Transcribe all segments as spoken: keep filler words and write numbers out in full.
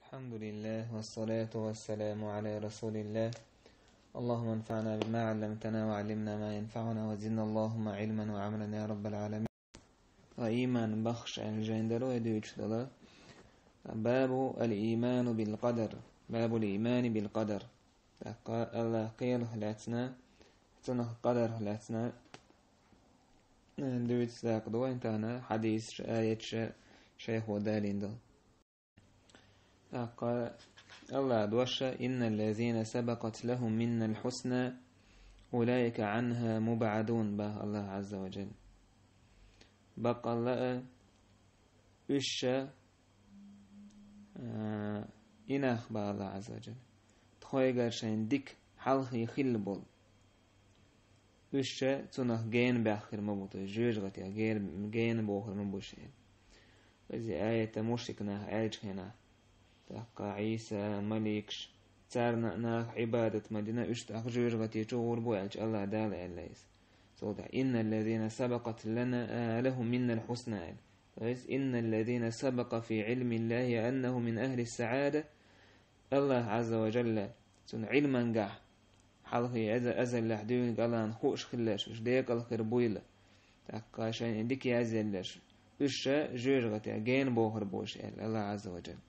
الحمد لله والصلاة والسلام على رسول الله. اللهم انفعنا بما علمتنا وعلمنا ما ينفعنا وزدنا اللهم علما وعملا يا رب العالمين. Ва ийман бахш аьлла жайна дара вай дуьйцуш долу. باب الإيمان بالقدر. باب الإيمان بالقدر. ТӀаккха Аллах кхелах лаьцна, цунах къадарах лаьцна, э, дуьйцу дакъа ду вайн тахана, хьадисаш, аяташ шайхо далийна долу. ТӀаккха Аллах дош: إن الذين سبقت لهم منا الحسنى أولئك عنها مبعدون, бах Аллах Ӏазза ва Джалла. Баккъалла а уьш ша, а, и нах, бах Аллах Ӏазза ва Джалла, тхойгара шайн дика хьалхе хилла болу. Уьш ша цунах гена баьхна хир ма бу, то есть жоьжахатех гена, гена бохур ма бу шен. Иза аята мушрик наха аьллачу хенахь. ТӀаккха Ӏийса, маликаш, царна а наха Ӏибадат ма дина, уьш тӀаккха жоьжахати чу гӀур бу аьлча, Аллах Дала аьлла иза. Цул тӀаьхьа: إن الذين سبقت لنا، لهم منا الحسنى аьлла. То есть: إن الذين سبق في علم الله أنه من أهل السعادة. Аллах Ӏазза ва Джалла цуьнан Ӏилмангахь хьалхе аза-, азаллехь дуьйна галан хууш хилларш, уьш декъала хир буйла. ТӀаккха шайн дика язъелларш, уьш ша жоьжахатех гена бохур бу уьш аьлла Аллах Ӏазза ва Джалла.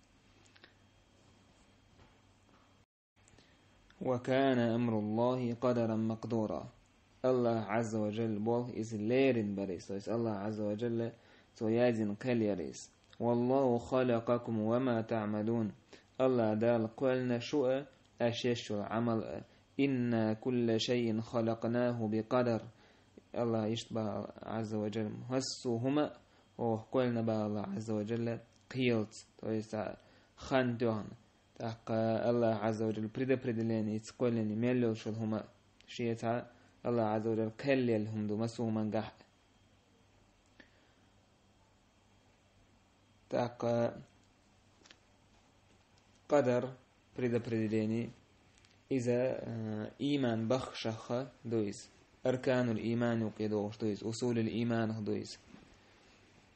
وكان أمر الله قدرا مقدورا. Аллах Ӏазза ва Джалла болх иза лерина бара иза, то есть Аллах Ӏазза ва Джалла цо яздина кхел яра иза. والله خلقكم وما تعملون. Аллах Дала кхоьллина шу а, аш еш йолу Ӏамал а. إنا كل شيء خلقناه بقدر. Аллах иштта бах Ӏазза ва Джалла, массо а хӀума а оха кхоьллина, бах Аллах Ӏазза ва Джалла, кхелаца, то есть цхьа хан тоьхна. ТӀаккха Аллах Ӏазза ва Джалла предопределеница кхоьллина мел йолуш йолу хӀума а, шен цхьа Аллах Ӏазза ва Джалла кхел елла хӀума ду массо а хӀумангахь а. ТӀаккха къадар, предопределение, иза, э, ийман бахшех ду иза. Арканул ийман юкъе догӀуш ду иза, усулул ийманах ду иза.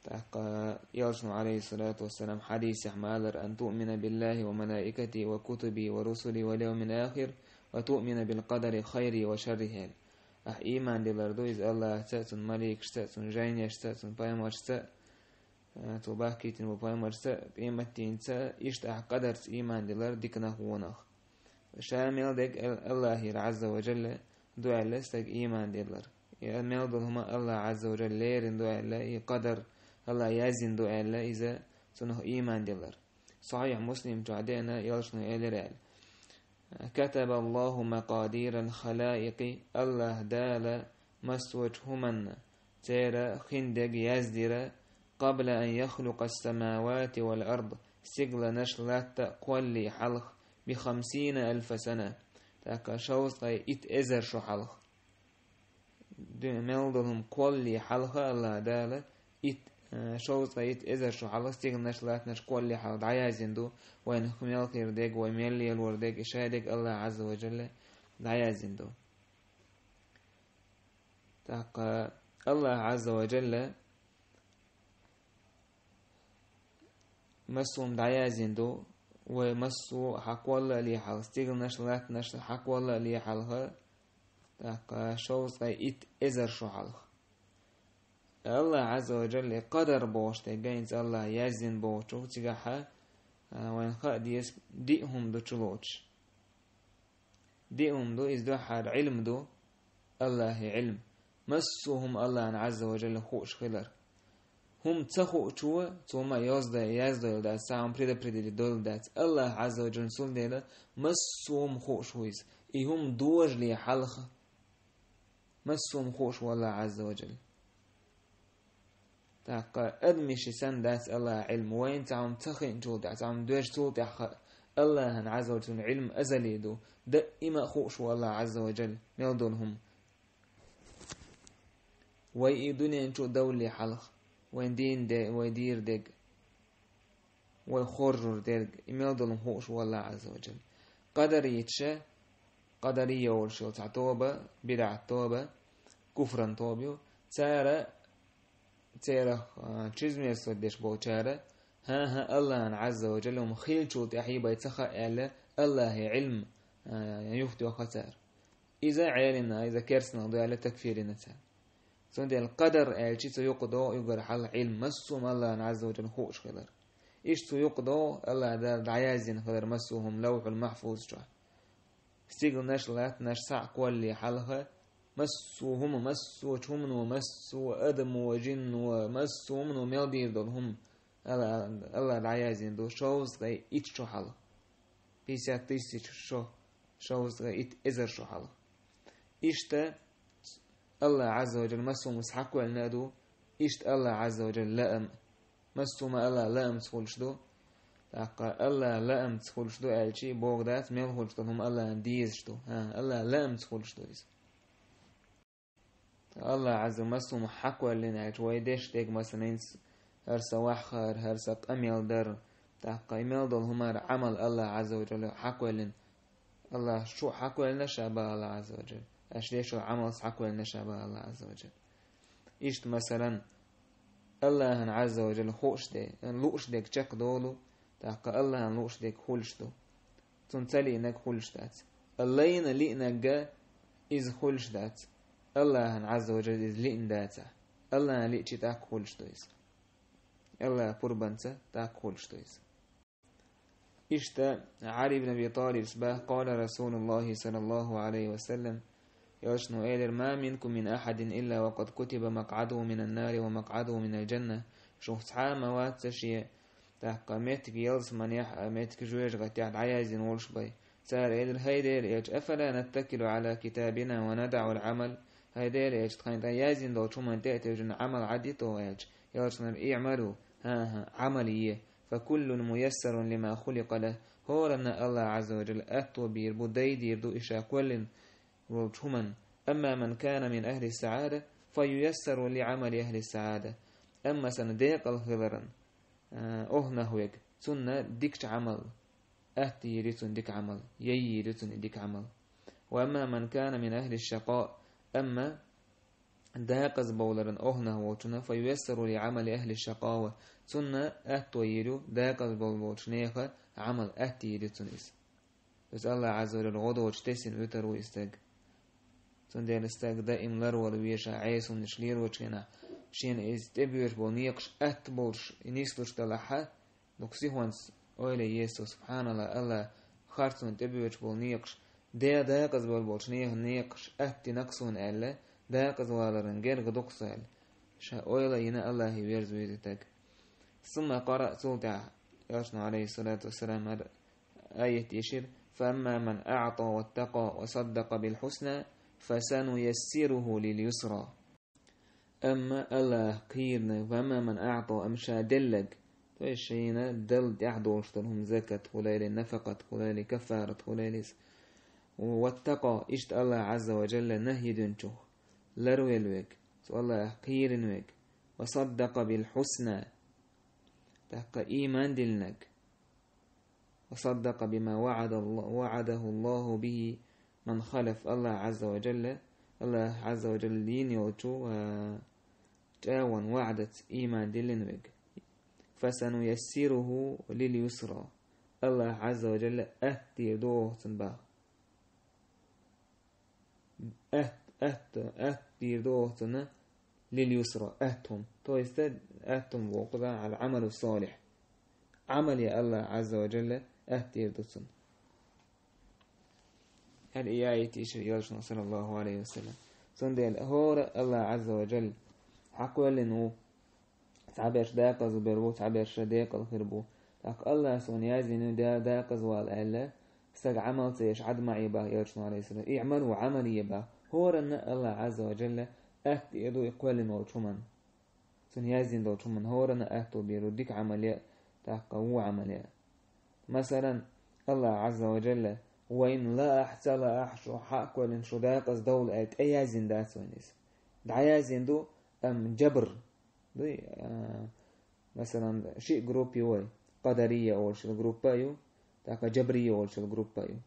ТӀаккха Элчано, Ӏалайхиссалату вассалам, хьадисехь ма аллара: أن تؤمن بالله وملائكته وكتبه ورسله واليوم الآخر وتؤمن بالقدر خيره وشره аьлла. Ахь ийман дилар ду иза Аллахьца а, цуьнан маликашца а, цуьнан жайнашца а, цуьнан пайхамаршца а, цо бахкийтина бу пайхамаршца а, къематдийнца а, иштта ахь къадарца ийман дилар диканах, вонах. Ша мел дерг Ал-, Аллахьера Ӏазза ва Джалла ду аьлла стаг ийман дилар. И мел долу хӀума Аллах Ӏазза ва Джалла лерина ду аьлла, и къадар Аллах яздина ду аьлла, иза цунах ийман дилар. Сахьихь Муслим чохь деана, Элчано элира аьлла: كتب الله مقادير الخلائق. Аллах Дала массочу хӀуманна церан хин дерг яздира, قبل أن يخلق السماوات والأرض, стигланаш, латта а кхоллале хьалха, بخمسين ألف سنة, тӀаккха шовзткъе итт эзар шо хьалха. Ду-, мел долу хӀума кхоллале хьалха Аллах Дала итт, э, шовзткъе итт эзар шо хьалха стигланаш, латтанаш кхоллале хьалха дӀаяздина ду, вайна мел хир дерг, вай мел лелор дерг, и шадерг Аллах Ӏазза ва Джалла дӀаяздина ду. ТӀаккха Аллах Ӏазза ва Джалла массо а дӀаяздина ду, вай массо а хьакхоллале хьалха, стигланаш, латтанаш хьакхоллале хьалха, тӀаккха шовзткъе итт эзар шо хьалха. Аллах Ӏазза ва Джалла къадар бохуш дерг, гайнца Аллах яздина бохучух цигахьа, а, вайн хаа деза диъ хӀума ду чулоцуш. Диъ хӀума ду, иза дуьххьара Ӏилма ду, Аллахьан Ӏилма. Массо а хӀума Аллахьна Ӏазза ва Джалла хууш хилар. ХӀума ца хуучо, цо ма йоздай, яздойла дац, цхьа хӀума предопределить дойла дац. Аллах Ӏазза ва Джалла, цундела массо а хӀума хууш ву иза. И хӀума дожале хьалха, массо а хӀума хууш ву Аллах Ӏазза ва Джалла. ТӀаккха адамашна санна дац Аллахьан Ӏилма, вайна цхьа хӀума ца хиъначул тӀаьхьа, цхьа хӀума доьжначул тӀаьхьа, Аллахьан Ӏазза ва Джалла Ӏилма азали ду, даима а хууш ву Аллах Ӏазза ва Джалла, мел долу хӀума. Вай и дуьнен чу а довлале хьалха, вайн дийна де-, вай дийр дерг, вай хоржур дерг, и мел долу хӀума хууш ву Аллах Ӏазза ва Джалла. Къадариташа, къадария олуш йолу цхьа тоба, бидӀат тоба, куфран тоба ю, цара, церах, а, чизмерсо деш болчара, ХӀан-хӀа, Аллахьан Ӏазза ва Джалла хӀума хиллачул тӀаьхьа бен ца хаьа аьлла, Аллахьан Ӏилма, а, юхатоьхна цара. Иза Ӏелина, иза керстанал ду аьлла, такфир йина цара. Цундела къадар аьлча цу юкъа догӀу уггар хьалха Ӏилма, массо а хӀума Аллахьан Ӏазза ва Джалла хууш хилар. Иштта цу юкъа догӀу Аллахьа Дала дӀаязйина хилар массо а хӀума Лавхьул Махьфуза чу. Стигланаш, латтанаш схьа а кхоллале хьалха, массо а хӀума, массочу хӀумано, массо а адамо, жинно, массо а хӀумано мел дийр долу хӀума Алла, Алла дӀаязйина ду шовзткъе итт шо хьалха. Пятьдесят тысяч шо, шовзткъе итт эзар шо хьалха. Иштта Алла Ӏазза ва Джалла массо а хӀума схьакхоьллина а ду, иштта Алла Ӏазза ва Джалла лаам. Массо а хӀума Алла лаамца хуьлуш ду. ТӀаккха Алла лаамца хуьлуш ду аьлча, боху дац, мел хуьлуш долу хӀума Аллана дезаш ду. ХӀан, Алла лаамца хуьлуш ду иза. Алла Ӏазза массо а хӀума хьакхоьллина аьлча, вай деш дерг, масала, хӀара сан ваьххар, хӀара сан къамел дар, тӀаккха и мел долу хӀумара Ӏамал Алла Ӏазза ва Джалла хьакхоьллина. Аллаха шу хьакхоьллина ша боху Алла Ӏазза ва Джалла. Аша деш долу Ӏамал схьакхоьллина ша боху Алла Ӏазза ва Джалла. Иштта, масалан, Аллахьан Ӏазза ва Джалла хууш де, лууш дерг чекхдолу, тӀаккха Аллахьан лууш дерг хуьлуш ду. Цунна ца лиънарг хуьлуш дац. Аллайна лиънарг иза хуьлуш дац. Аллахьан Ӏазза ва Джалла иза лиъна дацахь, Аллахьан лиъча тӀаккха хуьлуш ду иза. Аллахьан пурбанца тӀаккха хуьлуш ду иза. Иштта Ӏали ибн Аби ТӀалибас боху: «Къала Расулуллахи саллаллаху Ӏалайхи ва саллам», элчано элира: «Ма минкум мин ахьадин илла ва къад кутиба макъӀадуху минан нари ва макъӀадуху минал джанна». Шух цхьа а ма вац шен, тӀаккха, меттиг ялсаманехь а, меттиг жоьжахатехь а дӀаязйина волуш бен. Цара элира: «ХӀай Делан элча, афала наттакилу Ӏала китабина ва надаӀул Ӏамал?» ХӀай Делан элча, тхайна тӀе язйина долчу хӀуманна тӀе а тевжина Ӏамал Ӏаддиту аьлча, элчано элира: «ИӀмалу, хӀан-хӀа, Ӏамал е, фа куллун муяссарун лима хуликъа лахӀ». ХӀоранна Аллах Ӏазза ва Джалла аьтто бийр бу, дай дийр ду и ша кхоьллина волчу хӀуманна. «Амма ман кана мин ахьли саӀада, фа юяссару ли Ӏамали ахьли саӀада». Амма сан декъал хиларан, а, охӀнах верг, цунна дикачу Ӏамал, атта йийр ю цунна дика Ӏамал, яй йийр ю цунна и дика Ӏамал. «Ва амма ман кана мин ахьли шакъаъ», амма декъаза бовларан охӀнах волчунна, «фа юяссару ли Ӏамали ахьли шакъава», цунна атто йийр ю декъаза бовла волчу нехан Ӏамал, атта йийр ю цунна иза. Иза Аллах Ӏазза ва Джалла гӀо доцуш тесина вуьтур ву и стаг. Цундела стаг даим ларвала веза Ӏеса хӀуманаш лелочу хенахь, шена иза тӀебоьжуш болу некъаш атта болуш, и нислуш далахь, дукха сихонца ойла е цо: «СубхьаналлахӀ, Аллах, харцонна тӀебоьжуш болу некъаш, де декъаза болу болчу нехан некъаш атта дина-кх суна», аьлла, декъаза валаран герга ду-кх со аьлла, ша ойла а йина, Аллахе верза веза и стаг. Сумма къараъ, цул тӀаьхьа элчано, Ӏалайхиссалату вассалам, аят дешира: «Фа амма ман аӀта ваттакъа ва саддакъа бил хьусна, фа сануяссируху лил юсра». Амма Аллах кхийрина, «фа амма ман аӀта», амма ша деллаг, то есть шайна дала тӀехь долуш долу хӀума, закат хуьлийла, нафакъат хуьлийла, каффарат хуьлийла иза. «Ваттакъа», иштта Аллах Ӏазза ва Джалла нахьи динчух ларвелла верг, цу Аллах кхийрина верг, «ва саддакъа бил хьусна», тӀаккха ийман диллинарг, «ва саддакъа бима ваӀада Алла-, ваӀадаху Аллаху бихи ман халаф», Аллах Ӏазза ва Джалла, Аллах Ӏазза ва Джалла йина йолчу, а, чӀагӀонан ваӀдаца ийман диллина верг. «Фа сануяссируху лил юсра». Аллах Ӏазза ва Джалла атта дийр ду оха цунна боху. Атта, атта, атта дийр ду оха цунна, лил юсра, атта хӀума. То есть, атта хӀума боху, да, ал Ӏамалу салихь. Ӏамал ян Аллах Ӏазза ва Джалла атта дийр ду цунна. Хьал и аят дешира элчано, саллаллаху Ӏалайхи ва саллам. Цундела хӀора Аллах Ӏазза ва Джалла хьакхоьллина ву. Цхьаберш декъаза бер бу, цхьаберш декъала хир бу. ТӀаккха Аллах суна яздина ю да-, декъаза вала аьлла, стаг Ӏамал ца еш Ӏад ма Ӏе боху элчано, Ӏалайхиссалам. «ИӀмалу Ӏамал е» боху. ХӀоранна Аллах Ӏазза ва Джалла атта дийр ду и кхоьллина волчу хӀуманна. Цунна яздина долчу хӀуманна хӀоранна атто бийр ду, дика Ӏамал е, тӀаккха ву Ӏамал е. Масалан, Аллах Ӏазза ва Джалла: «Вайна лаахь, ца лаахь, шу хьакхоьллина, шу декъаза довла», аьлла, тӀеяздина дац вайна иза. ДӀаяздина ду, амма джабр. Дуй, а, масалан, ши группа ю вай. Къадария олуш йолу группа а ю, тӀаккха джабрия олуш йолу группа а ю.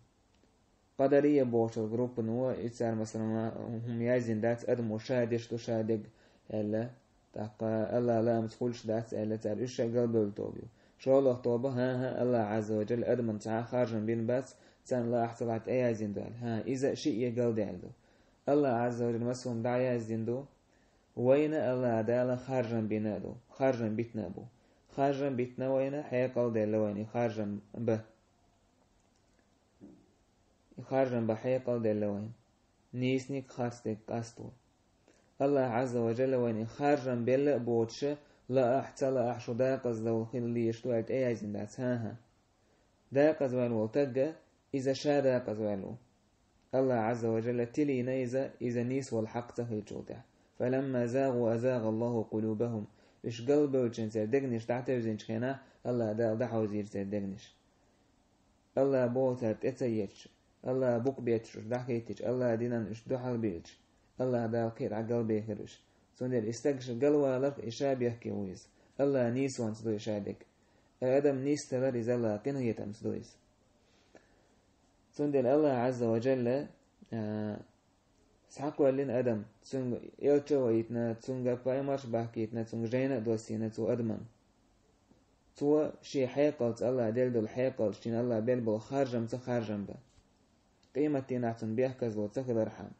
Къадария бохуш йолу группано, и цара, масалан, хӀума яздина дац, адамо ша деш ду, ша дерг аьлла, тӀаккха Аллах лаамца хуьлуш дац аьлла, цара уьш ша галбевлла тоба ю. ШолгӀа тоба, хӀан-хӀа, АллахӀ Ӏазза ва Джалла адамна цхьа харжам бина бац, царна лаахь цалахь тӀеяздина ду аьлла. ХӀан, иза шиъ е галдаьлла ду. АллахӀ Ӏазза ва Джалла массо а дӀаяздина ду, вайна АллахӀ Дала харжам бина а ду, харжам битина а бу. Харжам битина вайна, хьекъал делла вайна и харжам бан. И харжам бан хьекъал делла вайна. Нийсаниг, харцдерг къасто. АллахӀ Ӏазза ва Джалла вайна и харжам белла а боцуша, лаахь, ца лаахь, шу дакъазло хила дезаш ду аьлла тӀеяздина дац, хӀан-хӀа. Дакъазваьлла волу таг а, иза ша дакъазваьлла ву. АллахӀ Ӏазза ва Джалла тилийна иза, иза нийса волу хьакъ ца хилчул тӀаьхьа. «فلما زاغوا أزاغ الله قلوبهم». Уьш галбевлча церан дегнаш дӀатевзинчу хенахь, АллахӀ Дала дӀахьовзийра церан дегнаш. АллахӀа боху цара тӀе ца етташ, АллахӀа букъ бетташ уьш дӀахӀиттича, АллахӀа динан уьш дуьхьал бийлча, АллахӀ Дала кхин а дӀа галбехира уьш. Цундела и стагаш галваларх и ша бехке ву иза. АллахӀа нийсонца ду и ша дерг. Адам нисдалар иза АллахӀа къинхетамца ду иза. Цундела АллахӀ Ӏазза ва Джалла, а, схьакхоьллина адам, цуьнга элча а ваийтина, цуьнга пайхамарш а бахкийтина, цуьнга жайна а доссийна цу адаман. Цо шен хьекъалца, АллахӀа делла долу хьекъалца, шена АллахӀа белла болу харжамца харжам бан. Къематдийнахь цунна бехказло ца хилархьама.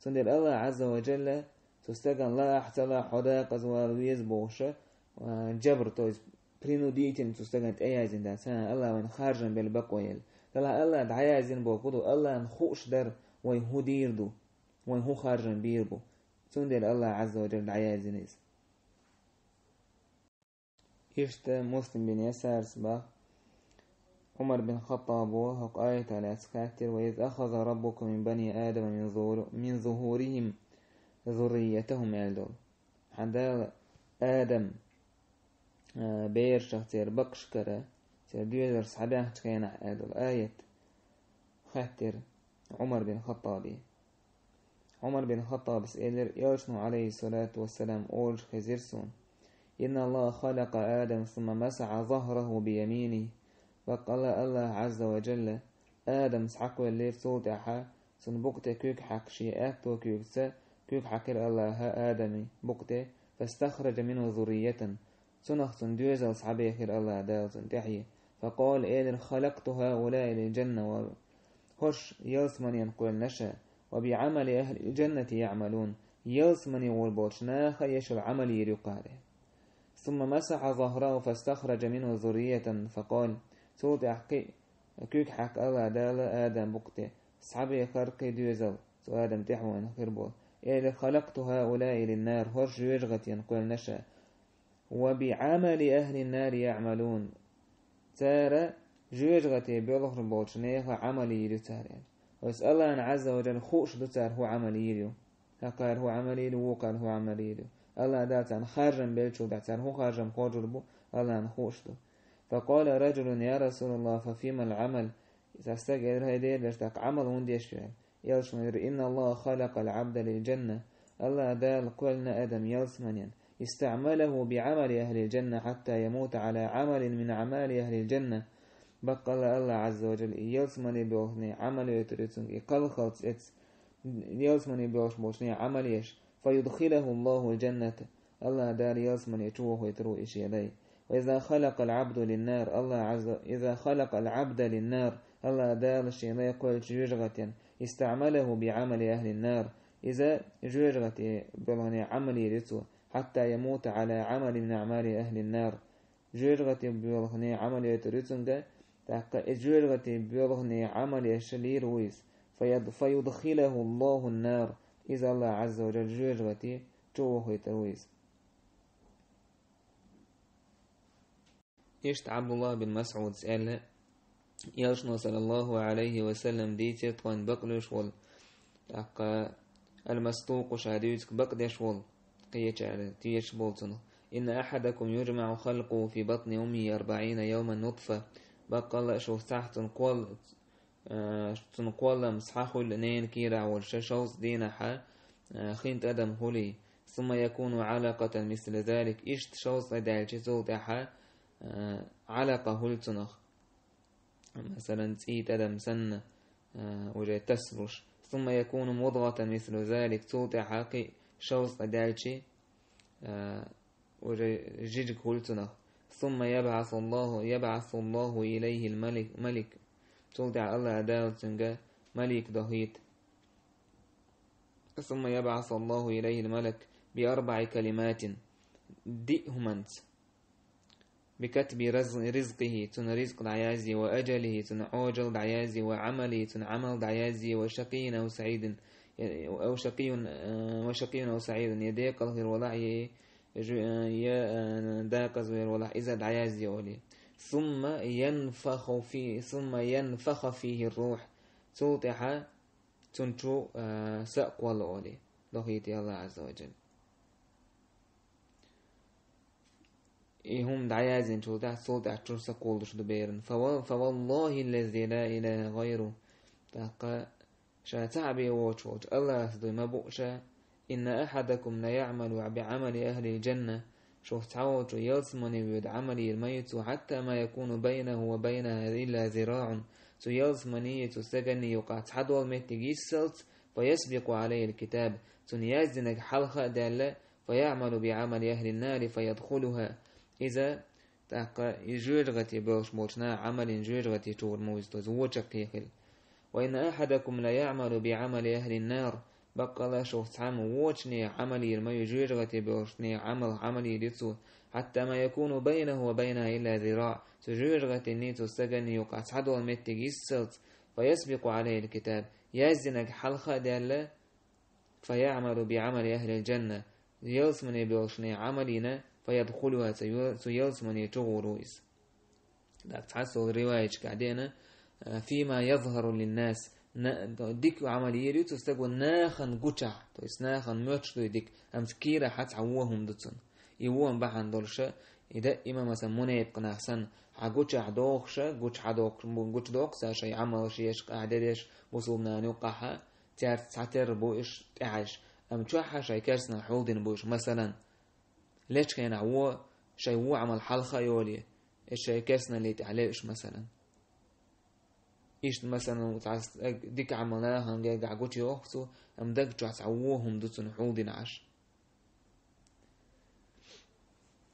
Цундела АллахӀ Ӏазза ва Джалла цу стагана лаахь, ца лаахь, хьо дакъаза вала веза бохуша, а, жабр, то есть принудительно цу стагана тӀеяздина дац, хӀан, АллахӀа вайна харжам белла бакъо елла. Делахь АллахӀа дӀаяздина бохург хӀун ду? АллахӀна хууш дара вай хӀун дийр ду, вай хӀун харжам бийр бу. Цундела АллахӀ Ӏазза ва Джалла дӀаяздина иза. Иштта Муслим бин Ясарас боху, Ӏумар бин Хаттабо хӀокху аятах лаьцна хаьттира: «وإذ أخذ ربك من بني آدم من ظهور-، من ظهورهم ذريتهم», аьлла долу. Хьан Дала Адам, а, берашах церан бакъашкара, церан доьзалш схьабаьхначу хенахь аьлла долу аят хаьттира Ӏумар бин Хаттабе. Ӏумар бин Хаттабас элира, элчано, Ӏалайхиссалату вассалам, олуш хезира суна: «إن الله خلق آدم ثم مسح ظهره بيمينه». Баккъалла АллахӀ Ӏазза ва Джалла Адам схьакхоьллира, цул тӀаьхьа цуьнан букъа тӀе куьг хьаькхна, шен аьтто куьйгаца куьг хьаькхира АллахӀа Адаман букъа тӀе, «فاستخرج منه ذرية». Цунах цуьнан доьзал схьабехира АллахӀ Дала цунна тӀаьхье. «فقال», элира: «خلقت هؤلاء للجنة», ва хӀорш ялсаманена кхоьллина ша, «وبعمل أهل الجنة يعملون», ялсамане волу болчу наха еш йолу Ӏамал йийр ю кхара. «ثم مسح ظهره فاستخرج منه ذرية فقال», цул тӀаьхьа кхин а куьг хьаькхна АллахӀ Дала Адаман букъа тӀе, схьабехира кхин доьзал, цу Адаман тӀаьхьенах хир болу. Элира: «خلقت هؤلاء للنار», хӀорш жоьжахатена кхоьллина ша. «وبعمل أهل النار يعملون». Цара жоьжахате боьлхуш болчу нехан Ӏамал йийр ю цара, аьлла. Оцу АллахӀна Ӏазза ва Джалла хууш ду цара хӀун Ӏамал йийр ю. ХӀокхара хӀун Ӏамал йийр ю, вукхара хӀун Ӏамал йийр ю. АллахӀ Дала царна харжам беллачул тӀаьхьа царна хӀун харжам хьожур бу, АллахӀна хууш ду. «فقال رجل: يا رسول الله، ففيما العمل؟» Цхьа стага элира: «ХӀай Делан Элча, тӀаккха Ӏамал хӀунда еш ю?» аьлла. Элчано элира: «إن الله خلق العبد للجنة». АллахӀ Дала кхоьллина адам ялсаманена. «استعمله بعمل أهل الجنة حتى يموت على عمل من أعمال أهل الجنة». Баккъалла АллахӀ Ӏазза ва Джалла и ялсамане боьлхуш Ӏамал йойтур ю цуьнга, и кхалхалц эца ялсамане боьлхуш болчу нехан Ӏамал еш. «فيدخله الله الجنة». АллахӀ Дала ялсамане чувохуьйтур ву и шен лай. «وإذا خلق العبد للنار», АллахӀ Ӏазза, «إذا خلق العبد للنار», АллахӀ Дала шен лай кхоьллича жоьжахатена, «استعمله بعمل أهل النار». Иза жоьжахате боьлхуш Ӏамал йийр ю цо, «حتى يموت على عمل من أعمال أهل النار». Жоьжахате боьлхуш Ӏамал йойтур ю цуьнга, тӀаккха и жоьжахате боьлхуш Ӏамал еш лийр ву иза. «فيد-، فيدخله الله النار». Иза АллахӀ Ӏазза ва Джалла жоьжахате чувохуьйтур ву иза. Иштта Ӏабдуллах бин МасӀудас аьлла, Элчано, саллаллаху Ӏалайхи ва саллам, дийцира тхуна бакълуьйш волу, тӀаккха «المصدوق», ша дуьйцург бакъдеш волу, кхечара тешаш болу цунах: «إن أحدكم يجمع خلقه في بطن أمه أربعين يوما نطفة». Баккъалла а шух цхьаъ цуьнан кхолла-, а, цуьнан кхоллам схьахуьллу ненан кийрахь волуш шовзткъа дийнахьа, а, хин тӀадам хуьлий. «ثم يكون علقة مثل ذلك». Иштта шовзткъа даьлча, цул тӀаьхьа, а, Ӏалакъа хуьлу цунах. Масалан, цӀий тӀадам санна, а, уже тасалуш. «ثم يكون مضغة مثل ذلك». Цул тӀаьхьа кхин шовзткъа даьлча, а, уже жижиг хуьлу цунах. ثم يبعث الله، يبعث الله إليه الملك، ملك. Цул тӀехьа Аллахь Дала цунга малик дохийта. ثم يبعث الله إليه الملك بأربع كلمات. Диъ хӀуманца. بكتب رز-، رزقه, цун ризкъ дӀаязъе, وأجله, цун Ӏожал дӀаязъе, وعمله, цун Ӏамал дӀаязъе, وشقي أو سعيد, أو شقي، э, وشقي أو سعيد, е декъал хир валахь, е жу-, э, е, э, декъаза вер валахь, иза дӀаязъе олий. ثم ينفخ في، ثم ينفخ فيه الروح. Цул тӀехьа цун чу, э, са а кхолла олий. Дохийта Аллахь Ӏазза ва жалла. И хӀума дӀаяздинчул тӀехьа, цул тӀехьа чура са кхоллалуш ду беран. فو-، فوالله الذي لا إله غيره. ТӀаккха ша цхьаъ бен воцуш волчу Аллахьца дуй ма бу ша: إن أحدكم ليعمل بعمل أهل الجنة. Шух цхьаволчо ялсамане воьду Ӏамал йийр ма ю цо, حتى ما يكون بينه وبينها إلا ذراع. Цу ялсаманеи цу стаганни юкъахь цхьадолу меттиг йиссалц, فيسبق عليه الكتاب. Цунна яздинарг хьалха а даьлла, فيعمل بعمل أهل النار فيدخلها. Иза, тӀаккха, и жоьжахате боьлхуш болчу наха Ӏамалйина жоьжахате чугӀур ма ву иза, то есть вочу кхехила. وإن أحدكم ليعمل بعمل أهل النار. Баккъалла шух цхьамма вочу нехан Ӏамал йийр ма ю, жоьжахате боьлхучу нехан Ӏамал, Ӏамал йийр ю цо, حتى ما يكون بينه وبينها إلا ذراع. Цу жоьжахатенний, цу стаганний юкъахь цхьадолу меттиг йиссалц, فيسبق عليه الكتاب. Яздинарг хьалха а даьлла, فيعمل بعمل أهل الجنة. Ялсамане боьлхучу нехан Ӏамал йина, فيدخلها, цу ё-, цу ялсамане чугӀур ву иза. ТӀаккха цхьассолу риваяташкахь деана, э, فيما يظهر للناس. На-, дика Ӏамал йийр ю цу стага нахана гучахь, то есть нахана моьттуш ду и дика, амма цу кийрахь цхьа вон хӀума ду цунна. И вон бахьана долуша, и даима, масала, мунепакъ нах санна, хьан гучахь дохуша, гуча хьан дохуш, гуча доху ша шайн Ӏамалш еш, къахьдерш, бусулба нахана юккъахьа, цаьрца цхьатерра бу уьш тӀехьаьжча, амма чохь а шайн керстанах хьулдина бу уьш, масалан. Лечу хенахь вон шайн вон Ӏамал хьалха а йолий, и шайн керстаналлин тӀехь ле уьш, масалан. Иштта, масалан, цхьа стаг дика Ӏамал нахана гергахь гучуйоху цо, амма даг чохь цхьа вон хӀума ду цунна хьулдина Ӏаш.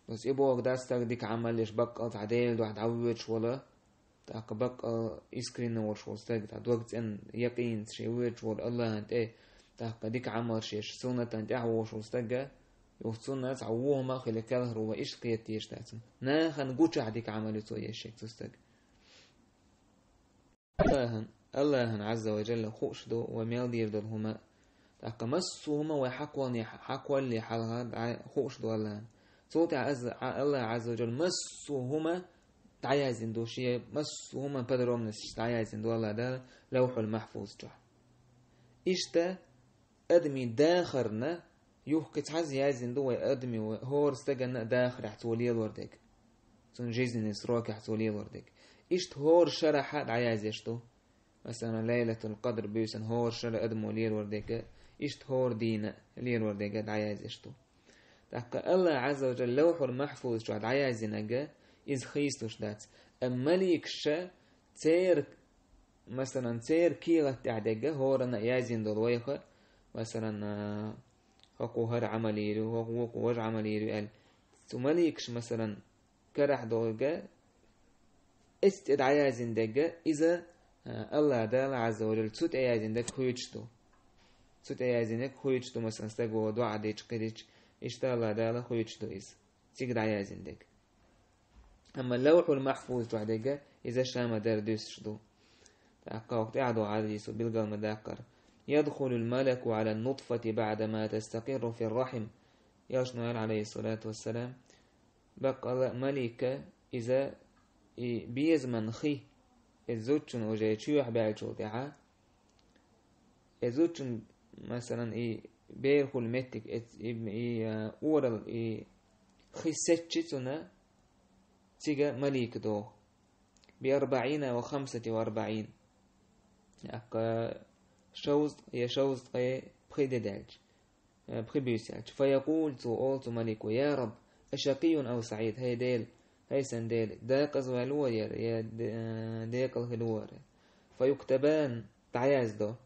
Бас и боху дац, стаг дика Ӏамал еш, баккъал цхьа Делан дуьхьа дӀавоьдуш вала, тӀаккха баккъал искренне волуш волу стаг, тӀаккха дог цӀена якъинца шен воьдуш волу Аллахьан тӀе, тӀаккха дика Ӏамалш еш, суннатан тӀехь вогӀуш волу стага, юха цунна цхьа вон хӀума а хила кхелхар ву, иштта кхета дезаш дац цунна. Нахана гучахь дика Ӏамал ю цо еш шега цу стага. Аллахьан, Аллахьан Ӏазза ва Жалла хууш ду вай мел дийр долу хӀума. ТӀаккха массо а хӀума вай хьакхоллале, хьакхоллале хьалха дӀа-, хууш ду Аллахьан. Цул тӀаьхьа аз-, Ӏа-, Аллахь Ӏазза ва Жалла массо а хӀума дӀаяздина ду, шен массо а хӀуман подробностьш дӀаяздина ду Аллахь Дала Лавхьул Махьфуз чохь. Иштта адамийн дахарна юха кхин цхьаъ яздина ду вай адамийн, вай хӀора стаганна а дахарехь цо лелор дерг. Цуьнан жизненный срокехь цо лелор дерг. Иштта хӀора шарахь а дӀаяздеш ду. Масалан, Лайлатул Къадр буьйсанна хӀора шара адамо лелор дерг, иштта хӀора дийна лелор дерг дӀаяздеш ду. ТӀаккха Аллахь Ӏазза ва Жалла Лавхьул Махьфуз чохь дӀаяздинарг иза хийцалуш дац. Амма маликаша церан, масалан, церан кехат тӀехь дерг хӀоранна а яздина долу вайха, масалан, а, хӀокхо хӀара Ӏамал йийр ю, хӀокхо вукхо важа Ӏамал йийр ю аьлла. Цу маликаша, масалан, карахь долга, эццахь дӀаяздина дерг, иза, а, Аллахь Дала Ӏазза ва Жалла цу тӀе яздина дерг хуьйцуш ду. Цу тӀе яздина дерг хуьйцуш ду, масалан, стага доӀа дича, кхидича, иштта Аллахь Дала хуьйцуш ду иза. Цига дӀаяздина дерг. Амма Лавхьул Махьфуз чохь дерг, иза ша ма-дарра дуьсуш ду. ТӀаккха хӀокху тӀехь ду хьадисо билгал ма-даккхара: يدخل الملك على النطفة بعدما تستقر في الرحم. Элчано аьлла, Ӏалайхиссалату вассалам, баккъала а малика иза и безаман хи, иза зудчун уже чоьхьа баьллачул тӀаьхьа, и зудчун, масалан, и берахула меттиг, и, и, и, а, орал, и хи сецчи цунна, цига малика догӀу. بأربعين أو خمسة وأربعين. ТӀаккха шовзткъа я шовзткъе пхи де даьлча, э, пхи буьйса яьлча. فيقول, цо олу цу малико: يا رب، أشقي أو سعيد؟ ХӀай Дела, хӀай сан Дела, декъаза ваьлла ву хӀара, я де-, э, декъала хилла ву хӀара? فيكتبان, дӀаяздо.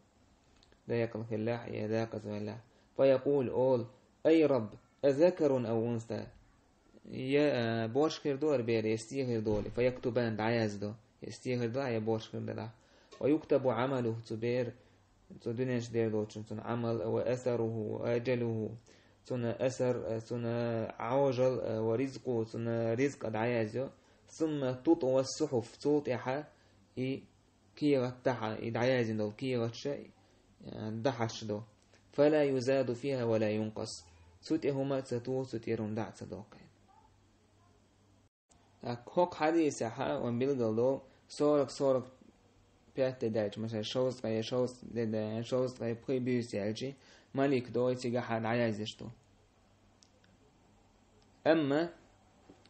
Декъала хиллехь я декъаза ваьллехь. فيقول, олу: أي رب، أذكر أو أنثى؟ я, э, борш хир ду ара бера, я стий хир доле, فيكتبان, дӀаяздо, я стий хир делахь, я борш хир делахь. ويكتب عمله, цу бера, цу дуьнен чу дер долчун цун Ӏамал, وأثره وأجله, цун асар, э, цун Ӏожал, э, ورزقه, цун ризкъ дӀаяздо. ثم تطوى الصحف, цул тӀаьхьа и кехат дахьа, и дӀаяздина долу кехаташ, э, дахьаш ду. فلا يزاد فيها ولا ينقص. Цу тӀе хӀума а ца туху, цу тӀера хӀума дӀа а ца доккху. ТӀаккха хӀокху хьадисехь вайн билгал долу сорок, сорок пять де даьлча, масала, шовзткъе, шовзткъе, шовзткъе пхи буьйса яьлча, малик догӀий цигахь дӀаяздеш ду. Амма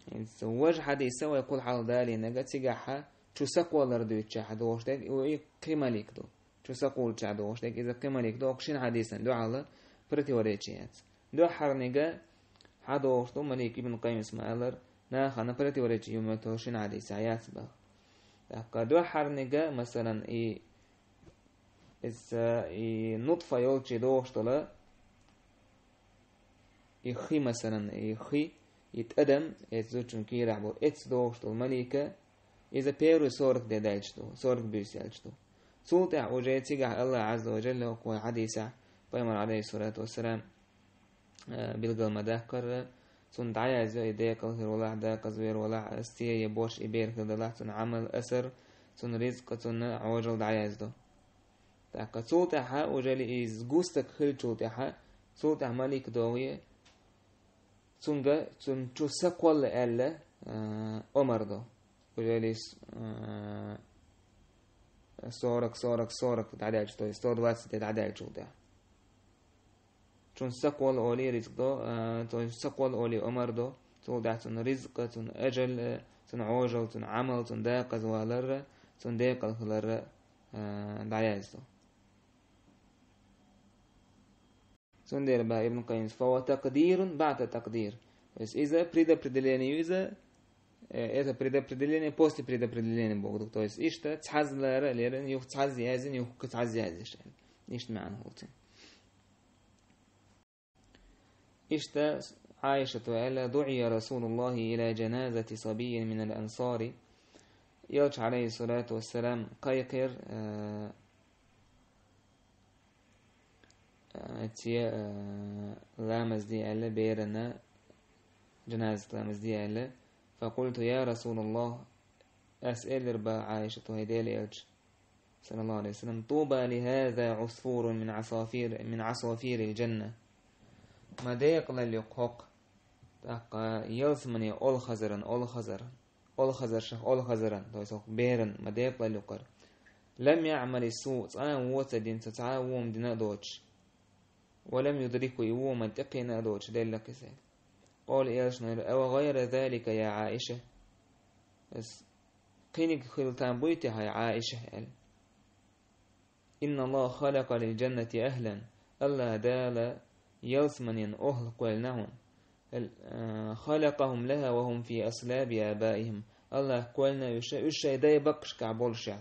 иза важа хьадиса вай кхул хьалха далийнарг цигахь чу сакхоллар дуьйцучехь догӀуш дерг, и кхин малик ду. Чу сакхоллучехь догӀуш дерг, иза кхин малик ду, оцу шина хьадисан дуьхьал противоречие яц. Дуьххьарниг хьадогӀуш ду малик, Ибн Къаййима ма-аллара, нахана противоречие ю моьтту шина хьадисехь яц боху. ТӀаккха дуьххьарниг, масалан, и, иза, и нутфа йолчу догӀуш долу, и хи, масалан, и хи, и тӀадам, эцу зудчун кийрахь болу, эцу догӀуш долу малик, иза первый сорок де даьлча ду, сорок буьйса яьлча ду. Цул тӀаьхьа уже цигахь Аллах Азза ва Жалла хӀокху вай хьадисехь, пайхамар, алейхиссалату вассалам, э, билгал ма-даккхара, цунна дӀаяздо и декъал хир валахь, декъаза вер валахь, ас те я борш и бер хир далахь, цунна Ӏамал, асар, цунна ризкъ, цунна Ӏожал дӀаяздо. ТӀаккха цул тӀаьхьа уже иза густаг хилчул тӀаьхьа, цул тӀаьхьа малик догӀий, цунга, цунна чу сакхолла аьлла, а, омар до. Уже иза, а, сорок, сорок, сорок дӀадаьлча, то есть сто двадцать де дӀадаьлчул тӀаьхьа. Чун сакхолла олий ризкъ до, а, то есть сакхолла олий омар до, цул тӀаьхьа цунна ризкъ, цунна ажал, а, цунна Ӏожал, цунна Ӏамал, цунна декъаза валар, цунна декъал хилар, а, дӀаяздо. Цундела боху Ибн Къаййима: «فهو تقدير بعد تقدير». То есть иза предопределение ю иза, э, это предопределение после предопределения боху. То есть иштта цхьазза лара лерина, юха цхьазза яздина, юха цхьазза яздеш. Иштта маьӀна хуьлу цуьнан. Иштта Ӏайшата аьлла: «دعي رسول الله إلى جنازة صبي من الأنصار». Элча, алейхиссалату вассалам, кхайкхира, э, э, те, э, ламаз де аьлла, берана жаназат ламаз де аьлла. «فقلت: يا رسول الله», ас элира боху Ӏайшата: «ХӀай Делан элча, саллаллаху алейхи ва саллям, طوبى لهذا عصفور من عصافير، من عصافير الجنة». Ма декъалалла ю хӀокху, тӀаккха ялсамане олхазаран, олхазаран, олхазаршах олхазаран, то есть хӀокху беран ма декъалалла ю кхара. «لم يعمل السوء», цкъа а вон ца дина, цо цхьа а вон дина а доцуш. «ولم يدركه», и вон ма тӀекхийна а доцуш, делла кхин сайга. Къала, элчано элира: «أو غير ذلك يا عائشة». Ас кхиниг хила там буй те, хӀай Ӏайша, аьлла. «إن الله خلق للجنة أهلا». Аллах Дала ялсаманин охӀла кхоьллина хьуна. Ал-, а, «خلقهم لها وهم في أصلاب آبائهم». Аллах кхоьллина уьш, уьш шайн дай баккхашкахь болушехь.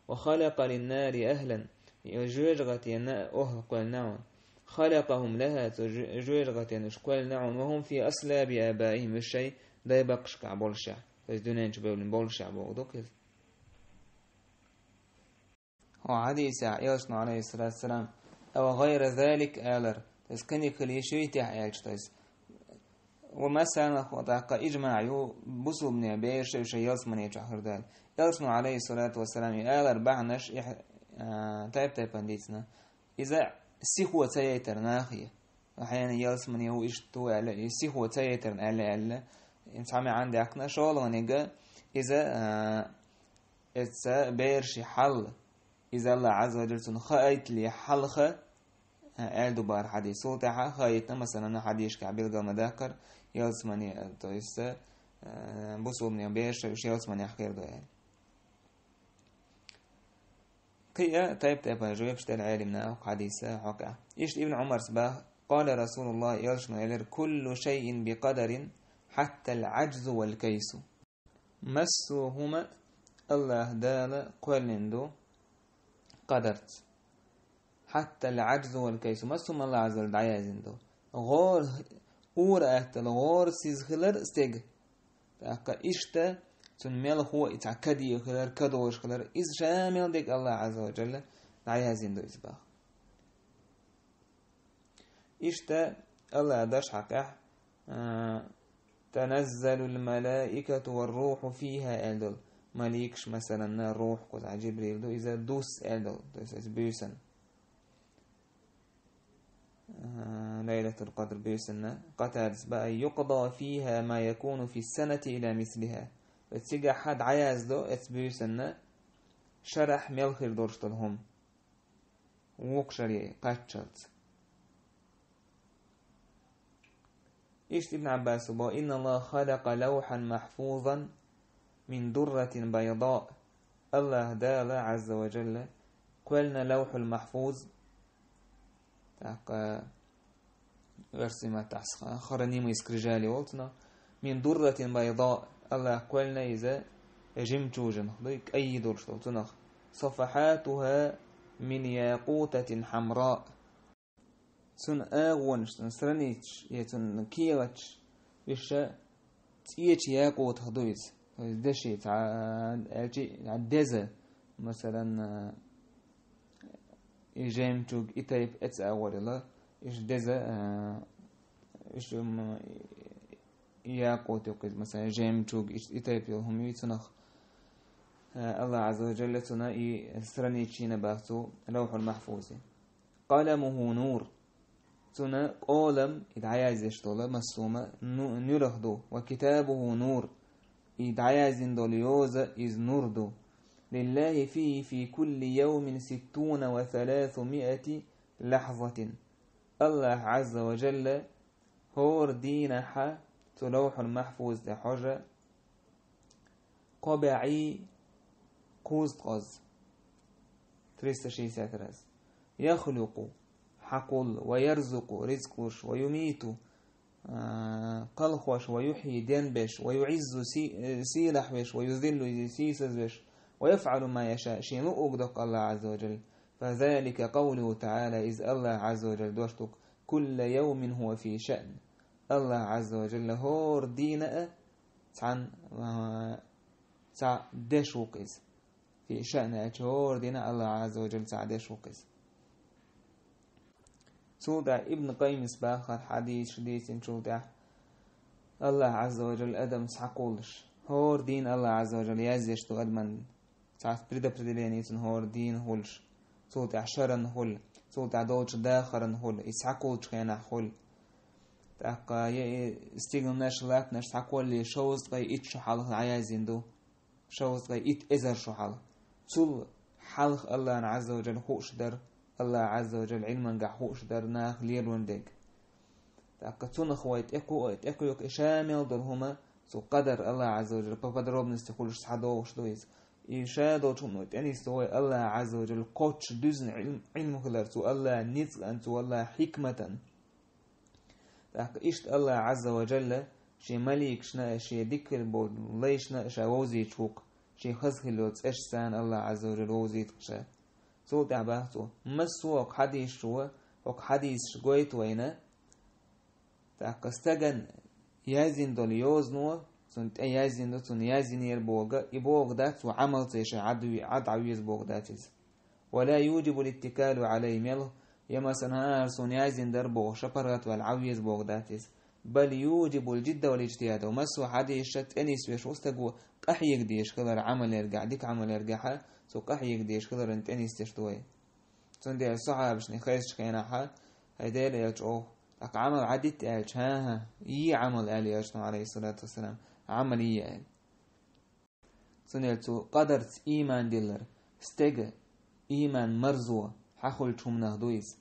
«وخلق للنار أهلا». И жоьжахатина охӀла кхоьллина хьуна. «خلقهم لها», цу жо-, жоьжахатина уьш кхоьллина хьуна. «وهم في أصلاب آبائهم», уьш шайн дай баккхашкахь болушехь. То есть дуьнен чу бевлла болушехь боху ду-кх иза. Хьо хьадисехь элчано, алейхиссалату вассалам, «أو غير ذلك» алар, то есть кхиниг хила йиш юй те аьлча, то есть, ва масала, хӀо тӀаккха ижмаъ ю, бусулбане бераш уьш ялсамане чохь хир ду аьлла. Элчано, алейхиссалату вассалам, и алар бахьанаш, и, а, тайп-тайпана дийцина. Иза сихо ца яйтар нахе. Хьайна ялсамане ву, иштта ву аьлла, и сихо ца яйтарна аьлла, аьлла. Цхьа маьӀна даьккхина, шолгӀаниг иза, а, Эцца бераши хьал, иза Аллах Азза ва Джалла цунна хаийтале хьалха, аьлла ду бара хьадис. Цул тӀаьхьа хаийтина, масалан, хьадисашкахь билгал ма даккхара, ялсамане, то есть, э, бусулбане бераш уьш ялсаманехь хир ду аьлла. Кхин а тайп-тайпана жоьпаш делла Ӏелимна хӀокху хьадиса хьокъехь. Иштта Ибн Ӏумарс баха: «قال رسول الله», элчано элира: «كل شيء بقدر حتى العجز والكيس». Массо а хӀума Аллаха Дала кхоьллина ду къадарца. حتى العجز والكيس. Массо а хӀума Аллаха Азза ва Джалла дӀаяздина ду. ГӀора ур-аттала гӀорасиз хилар стега. ТӀаккха иштта цун мелхо а и цхьа каде хилар, кадолаш хилар, иза ша мел дег Аллах Азза ва Джалла дӀаяздина ду иза баха. Иштта Аллах даш хьакъехь, а, «تنزل الملائكة والروح فيها», аьлла долу. Маликаш, масалан, рухь кхузахь Джибрил ду, иза дус аьлла долу, то есть иза буьйсан. А, Лайлатул Къадр буьйсанна, Къатадас баьхна: «يقضى فيها ما يكون في السنة إلى مثلها». Цигахь дӀаяздо эцу буьйсанна шарахь мел хир долуш долу хӀума. Вукху шаре кхаччалц. Иштта Ибн Ӏаббаса бо: «إن الله خلق لوحا محفوظا من درة بيضاء». Аллах Дала, Азза ва Джалла, кхоьллина Лавхьул Махьфуз. ТӀаккха оьрсийн маттахь хранимые скрижали олу цунах. «من درة بيضاء». Аллах кхоьллина иза жемчужинах, дуй, кӀайн долуш долу цунах. «صفحاتها من ياقوتة حمراء». Цуьнан агӀонаш, цуьнан страницаш, я цуьнан кехаташ, уьш ша цӀечу якъутах ду иза. То есть деши цхьа, аьлчи, деза, масалан, и жемчуг, и тайпа эца агӀор йила, уьш деза, а, уьш, м, якъут ю-кх иза, масалан, жемчуг, и, и тайпа йолу хӀума ю цунах. А, Аллах Азза ва Джалла цунна и страницаш йина баха цу Лавхьул Махьфузе. «قلمه نور». Цуьнан къолам, и дӀаяздеш долу массо а хӀума, ну-, нуьрах ду. «وكتابه نور». И дӀаяздина долу йоза, иза нур ду. «لله فيه في كل يوم ستون وثلاثمائة لحظة». Аллах Азза ва Джалла хӀора дийнахьа цу Лавхьул Махьфуз тӀе хьожа кхо бӀе кхузткъаза, триста шестьдесят раз. «يخلق», хьакхуллу, «ويرزق», ризкъ луш, «ويميت», а, кхалхош, «ويحيي», денбеш, «ويعز», си-, э, сийлахь веш, «ويذل», иза сийсазвеш, «ويفعل ما يشاء», шена луъург до-кх Аллах Азза ва Джалла. «فذلك قوله تعالى», иза Аллах Азза ва Джалла дош ду-кх: «كل يوم هو في شأن». Аллах Азза ва Джалла хӀора дийнахьа цхьана, а, цхьа деш ву-кх иза. «في شأن» аьлча, хӀора дийнахьа Аллах Азза ва Джалла цхьа деш ву-кх иза. Цул тӀаьхьа Ибн Къаййимас бахара хьадисаш дийцинчул тӀаьхьа, Аллах Азза ва Джалла адам схьакхуллуш, хӀора дийнахьа Аллах Азза ва Джалла яздеш ду адаман цхьа предопределение цунна хӀора дийнахьа хуьлуш, цул тӀаьхьа шаран хуьлу, цул тӀаьхьа долчу дахаран хуьлу, и схьакхуллучу хенахь хуьлу. ТӀаккха я и стигланаш, латтанаш схьакхоллале шовзткъе итт шо хьалха дӀаяздина ду. Шовзткъе итт эзар шо хьалха. Цул хьалха Аллахьна Азза ва Джалла хууш дара, Аллах Азза ва Джалла Ӏилмангахь хууш дара наха лелоран дерг. ТӀаккха цунах вай тӀекху-, тӀекхуьйкху и ша мел долу хӀума, цу къадар Аллах Азза ва Джалла по подробности хуьлуш схьадогӀуш ду иза. И ша долчу хӀумано тӀенисдо вай Аллах Азза ва Джалла кхоччуш дуьзна Ӏилм-, Ӏилма хилар цу Аллахьан ницкъан, цу Аллахьан хьикматан. ТӀаккха иштта Аллах Азза ва Джалла шен маликашна а, шен дика хир болу лайшна а ша вовзийча ву-кх, шен хаза хилла йолу цӀерашца Аллах Азза ва Джалла вовзийта-кх ша. Цул тӀаьхьа баха цо: «Массо а хӀокху хьадисаш чу, хӀокху хьадисаш гойту вайна». ТӀаккха стаган яздина долу йозано, цунна тӀе яздина ду, цунна яздинера боху, и боху дац, цо Ӏамал ца еш Ӏад-, Ӏад Ӏан веза боху дац иза. «ولا يوجب الاتكال عليه», мел, я, масалан, хӀара суна яздина дара бохуш, паргӀатваьлла Ӏан веза боху дац иза. «بل يوجب الجد والاجتهاد». Массо а хьадисаш тӀенисвеш ву стаго къахьега дезаш хилар Ӏамал ярехь, дика Ӏамал ярехь, цо къахьега дезаш хиларна тӀенисдеш ду вай. Цундела сахьабашна хезачу хенахь, хӀай Делан элча, оха, тӀаккха Ӏамал Ӏадитта аьлча, хӀан-хӀа, е Ӏамал аьлла элчано, Ӏалайхиссалату вассалам, Ӏамал е аьлла. Цундела цу къадарца ийман диллар, стеган ийман марзо хьахуьлучу хӀуманах ду иза.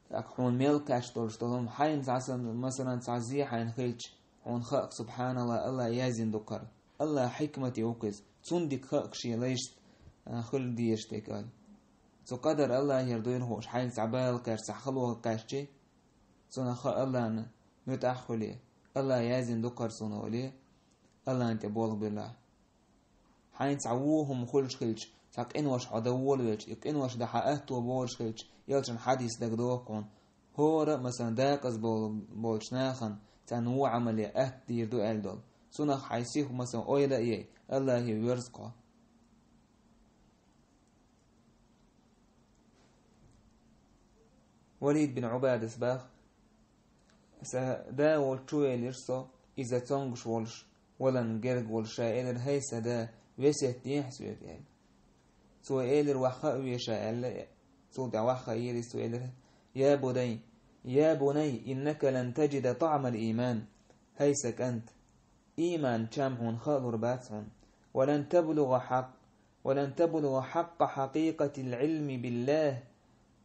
ТӀаккха хьуна мел кхаьчна долуш долу хӀума, хьайна цхьа сан, масалан, цхьа зе хьайна хилча, хьуна хаьа-кх, субхьаналлахӀ, Аллах яздина ду-кх хӀара. Аллахьан хьикмате ву-кх иза. Цунна дика хаьа-кх шен лайшца, а, хуьлу дезаш дерг аьлла. Цу къадар Аллахьера дуйла хууш, хьайна цхьа бала кхаьчча, цхьа хало кхаьчча, цунах хаьа Аллахьна муьтӀахь хуьлий, Аллах яздина ду-кх хӀара суна олий, Аллахьна тӀе болх буьллахь. Хьайна цхьа вон хӀума хуьлуш хилча, цхьа къинош хьо дан волавелча, и къинош дан хьан атто болуш хилча, элчан хьадис дагадогӀу-кх хьуна. ХӀора, масалан, дакъаза бол-, болчу нахана царна вон Ӏамал ян атта дийр ду аьлла долу. Цунах хьайн сихо, масалан, ойла а яй, Аллахье верза кхо. Валид бин Ӏубадас баха: «Сан да волчу чу велира со, иза цомгуш волуш, валан герга волуш, ша элира: „ХӀай сан да, весет дехьа соьга“, – аьлла. Цо элира: „Ваха хаа веза“, аьлла. Цул тӀаьхьа ваха хаийра иза, цо элира: „Я бунай, я бунай, иннака лан таджида таӀмал ийман“, хӀай сан кӀант, ийман чам хьуна хаалур бац хьуна. Ва лан таблугӀа хьакъ-, ва лан таблугӀа хьакъа хьакъикъатил Ӏилми биллахь,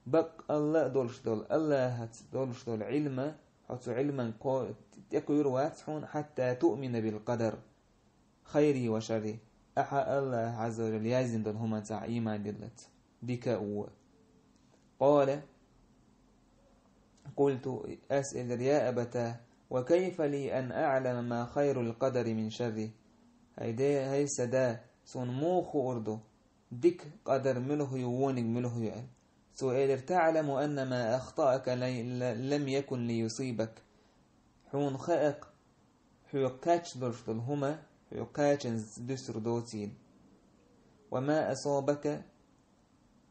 бакъ Алла а долуш долу, Аллахьаца долуш долу Ӏилма, хьо цу Ӏилман кхо-, тӀекхуьур вац хьуна, хьатта туъмина бил къадар, хайрихӀи ва шаррихӀи, ахьа Аллахьа Ӏазза ва Жалла яздина долу хӀуманца ахьа ийман диллалц, дика а, вон а». Къала, къулту, ас элира: «Я абатахь, ва кайфа ли ан аӀлама ма хайрул къадари мин шаррихӀи?» ХӀай де, хӀай сан да, суна муха хуур ду, дика къадар муьлха ю, вониг муьлха ю аьлла. Цо элира: «ТаӀламу анна ма ахтаъака лай-, ла-, лам якун лиюсибак». Хьуна хаьа-кх, хьоьга кхаьчна долуш долу хӀума хьоьга кхачанза дуьсур доцийла. «Ва ма асабака»,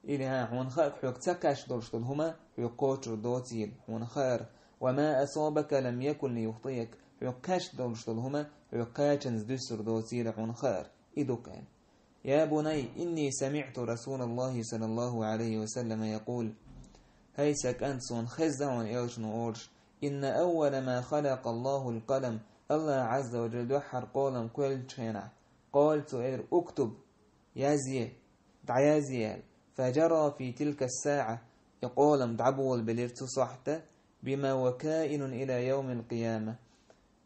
или, хьуна хаьа-кх, хьоьга ца кхаьчна долуш долу хӀума хьоьга кхочур доцийла, хьуна хаьара. «Ва ма асабака лам якун лиюхтиъак», хьоьга кхаьчна долуш долу хӀума хьоьга кхачанза дуьсур доцийла, хьуна хаьара. И ду-кх аьлла. «Я бунай, инни самиъту Расулаллахи саллаллаху Ӏалайхи ва саллама якъул». ХӀай сан кӀант, суна хезна хьуна элчано олуш: «Инна аввала ма халакъа Аллахул къалам». Аллахьа Ӏазза ва Жалла дуьххьара къолам кхоьллинчу хенахь, къала, цо элира: «Уктуб», язъе, дӀаязъе аьлла. «Фаджара фи тилка саӀа», и къолам дӀаболабелира цу сохьта, «бима ва каинун ила явмил къияма».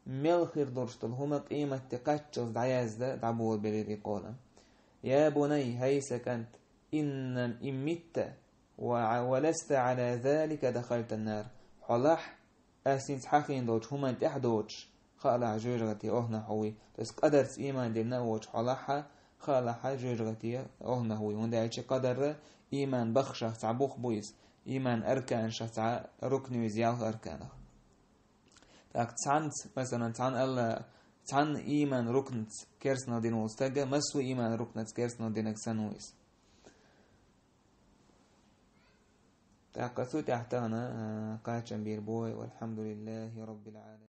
Мел хир долуш долу хӀума къематде кхаччалц дӀаязда, дӀаболабелира и къолам. «Я бунай, хӀай сан кӀант, инна ин митта ва, ва ласта Ӏала залика дахалта ннар». Хьо лахь, ас хӀинца хьахийна долчу хӀуманна тӀехь доцуш, хаалахь, жоьжахате охьанахь хьо вуй. То есть къадарца ийман диллина а воцуш хьо лахь, хаалахь, жоьжахате охьанахь вуй. ХӀунда аьлча къадар ийман баххашах цхьа бух бу иза, ийман арканашах цхьа рукн ю иза ялх арканах. ТӀаккха цхьанца, масалан, цхьана Алла, цхьана ийман рукнаца керстанал дина волу стаг, массо а ийман рукнаца керстанал динарг санна ву иза. ТӀаккха цу тӀехь тахана, а, кхачам бийр бу вай, валхьамдулиллахи раббил Ӏаламин.